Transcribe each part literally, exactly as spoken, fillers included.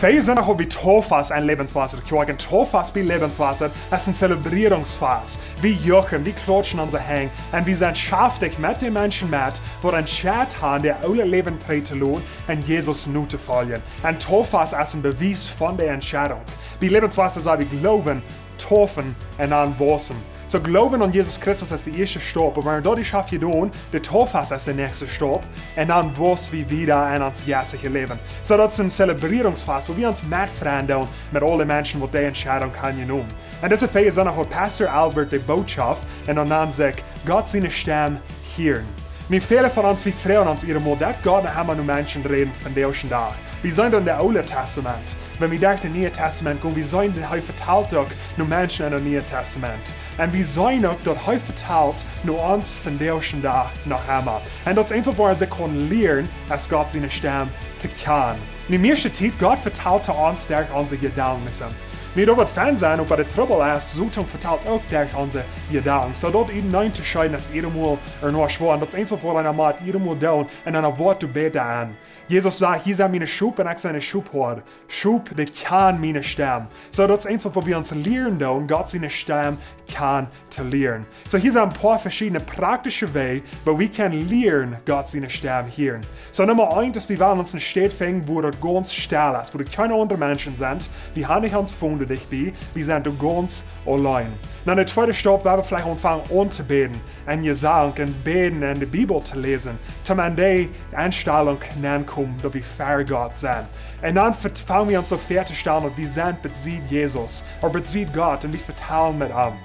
Vea Sindach haud wie Tauffast en Lebenswasser Kjoakj. Un Tauffast bie Lebenswasser es een Zelebrierungsfast. Wie juchen, wie klautschen onse Henj un wie sent schaftich met de Menschen met, waut entscheit han, daut oole Läwen trigj to loten un Jesus notofoljen. Un Tauffast es een Bewies von de Entscheidunk. Bie Lebenswasser saj wie gloowen, taufen un dan wausen. Soo, gloowen aun Jesus Christus es de ieeschte Staup, oba wan wie daut nich haben jedonen, de Tauffast es de näakjste Staup, un dan wauss wie wieda en ons jeistlichet Läwen. Soo, daut es een Zelebrierungsfast, wua wie ons metfreien doonen met aule Menschen, waut de Entscheidunk han jenomen. Un dise Vea Sindach haud Pastor Albert de Botschaft, un dan nand sikj Gott siene Stemm hieren. Nu, väle von ons, wie froagen ons emol, daut Gott noch emma no Menschen räden vondoag dän Dach. Wie seenen daut en daut Oole Testament. Wan wie derch daut Niee Testament gonen, wie seenen daut hee vetalt uk no Menschen en daut Niee Testament. Un wie seenen uk, daut hee vetalt no ons vondoag dän Dach noch emma. Un daut eensje, wua wie kjennen lieren, es Gott siene Stemm to kjanen. Nu, mieeschte Tiet, Gott vetalt to ons derch onse Jedanken. Nu, daut woat fein sennen, oba de Trubbel es, Soton vetalt uk derch onse Jedanken. Soo daut ieescht to scheiden es emol ea noch schwoa. Un daut eensje, wua eena mott emol doonen, un dan woat et bäta aun. Jesus sajcht: "Jie sent miene Schop un ekj sie een Schophoad." Schop, dee kjanen miene Stemm. Soo, daut eensje, wua wie ons lieren doonen, Gott siene Stemm kjanen to lieren. Soo, hia sent een poa veschiedne praktische Wäaj, woo wie kjennen lieren, Gott siene Stemm hieren. Soo, Numma eent es, wie wellen ons eene Städ finjen, wua daut gaunz stell es, wua doa kjeene aundre Menschen sent, wie haben nich ons Phone doa dicht bie, wie sent doa gaunz auleen. Dan de tweede Staup, wua wie veleicht aunfangen auntobäden, en Jesank, en bäden, en de Bibel to läsen, toom en dee Enstalunk nenkomen, daut wie ver Gott sent. Un dan vet-, fangen wie aun soo väatostalen, daut wie sent besied Jesus, ooda besied Gott, un wie vetalen met am.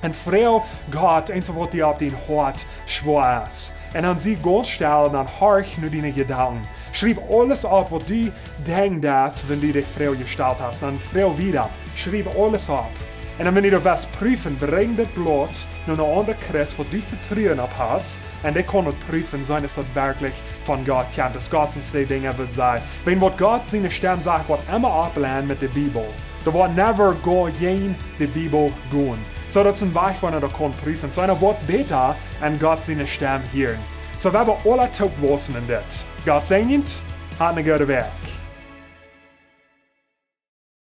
Un froag Gott eent, waut die opp dien Hoat schwoa es. Un dan sie gaunz stell un dan horch no diene Jedanken. Schriew aules opp, waut du denkjst, wan du de Froag jestalt hast. Dan froag wieda. Schriew aules opp. Un dan, wan du daut west prüfen, brinj daut bloos no een aundra Christ, waut du Vetruen opp hast, un dee kaun daut prüfen, seenen es daut werkjlich von Gott kjemt, daut Gott ons dee Dinja woat sajen. Wan waut Gott siene Stemm sajcht, woat emma oppleinen met de Bibel. Daut woat never go jäajen de Bibel gonen. Soo daut es een Wajch, woo eena daut kaun prüfen. Soo eena woat bäta en Gott siene Stemm hieren. Soo, wie haben aule toop wausen en dit. Gott säajent, hat eene goode Wäakj.